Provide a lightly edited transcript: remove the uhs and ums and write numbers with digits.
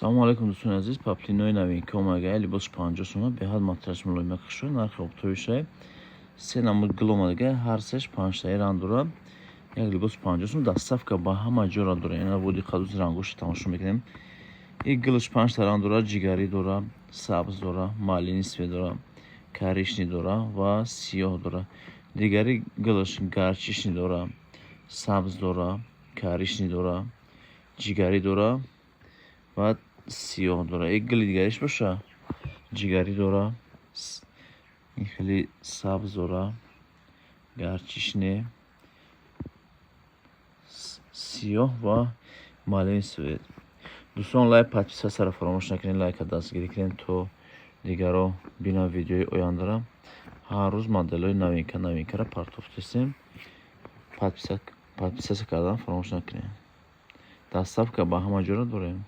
Салому алайкум, дӯстони азиз. Поплинои новинка омадагай, либосш 50 сомон, беҳад материалш мулоима, хушрӯ, нархи оптовый. Се намуд гул омадагай, ҳар сеш панҷтаи ранг дорад. Як либос 50 сом, доставка ба ҳама ҷора дорад. Ина, бо диққат рангошо тамошо мекунем. И гулш панҷта ранг дорад: ҷигарӣ дора, сабз дора, малиновый цвет дора, коричневый дора ва сиёҳ дора. Дигари гулш горчичный дора, сабз дора, коричневый дора, ҷигарӣ дора ва сиёҳ дора. И гули дигариш боша, ҷигарӣ дора, ин хеле сабз дора, горчичный, сиёҳ ва малиновый цвет. Дӯстон, лайк, подписаться фаромӯш накунед, лайка дастгирӣ кунед, то дигарро бинанд видеои ояндара. Ҳар рӯз моделҳои новинка новинкаро партофтесем. Подписаться кардан фаромӯш накунед. Доставка ба ҳама ҷора дорем.